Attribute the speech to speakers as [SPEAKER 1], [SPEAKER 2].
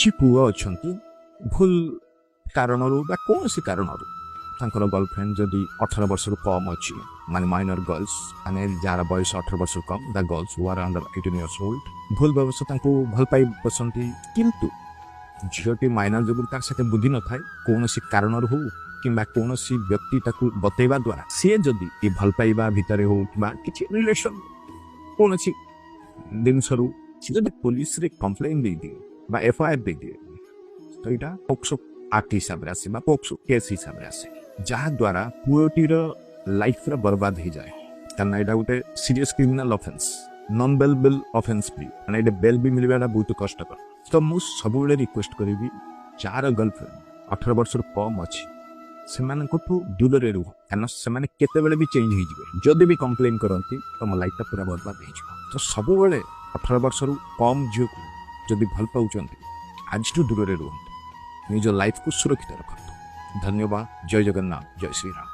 [SPEAKER 1] କିଛି ପୁଅ ଅଛନ୍ତି, ଭୁଲ କାରଣରୁ ବା କୌଣସି କାରଣରୁ ତାଙ୍କର ଗର୍ଲଫ୍ରେଣ୍ଡ ଯଦି 18 ବର୍ଷରୁ କମ୍ ଅଛି, ମାନେ ମାଇନର ଗର୍ଲସ, ମାନେ ଯାହାର ବୟସ 18 ବର୍ଷରୁ କମ୍, the girls who are under 18 years old, ଭୁଲ ବଶତଃ ତାଙ୍କୁ ଭଲ ପାଇ ବସନ୍ତି। କିନ୍ତୁ ଝିଅଟି ମାଇନର ଯୋଗୁଁ ତାର ସେତେ ବୁଦ୍ଧି ନଥାଏ। କୌଣସି କାରଣରୁ ହଉ କିମ୍ବା କୌଣସି ବ୍ୟକ୍ତି ତାକୁ ବତେଇବା ଦ୍ୱାରା ସିଏ ଯଦି ଏ ଭଲ ପାଇବା ଭିତରେ ହଉ କିମ୍ବା କିଛି ରିଲେସନ କୌଣସି ଜିନିଷରୁ ସେ ଯଦି ପୋଲିସରେ କମ୍ପ୍ଲେନ୍ ଦେଇଦିଏ ବା ଏଫଆଇଆର ଦେଇଦିଏ, ତ ଏଇଟା ପୋକ୍ସୋ ଆକ୍ଟ ହିସାବରେ ଆସେ ବା ପୋକ୍ସୋ କେସ୍ ହିସାବରେ ଆସେ, ଯାହାଦ୍ୱାରା ପୁଅଟିର ଲାଇଫ୍ ପୁରା ବର୍ବାଦ ହେଇଯାଏ। କାରଣ ଏଇଟା ଗୋଟେ serious criminal offence, non bailable offence ବି, ମାନେ ଏଇଟା ବେଲ୍ ବି ମିଳିବାଟା ବହୁତ କଷ୍ଟକର। ତ ମୁଁ ସବୁବେଳେ ରିକ୍ୱେଷ୍ଟ କରିବି, ଯାହାର ଗର୍ଲଫ୍ରେଣ୍ଡ 18 ବର୍ଷରୁ କମ୍ ଅଛି, ସେମାନଙ୍କଠୁ ଦୂରରେ ରୁହ। କାରଣ ସେମାନେ କେତେବେଳେ ବି ଚେଞ୍ଜ ହେଇଯିବେ। ଯଦି ବି କମ୍ପ୍ଲେନ୍ କରନ୍ତି, ତମ ଲାଇଫଟା ପୁରା ବର୍ବାଦ ହେଇଯିବ। ତ ସବୁବେଳେ 18 ବର୍ଷରୁ କମ୍ ଝିଅକୁ ଯଦି ଭଲ ପାଉଛନ୍ତି, ଆଜିଠୁ ଦୂରରେ ରୁହନ୍ତୁ, ନିଜ ଲାଇଫକୁ ସୁରକ୍ଷିତ ରଖନ୍ତୁ। ଧନ୍ୟବାଦ। ଜୟ ଜଗନ୍ନାଥ, ଜୟ ଶ୍ରୀରାମ।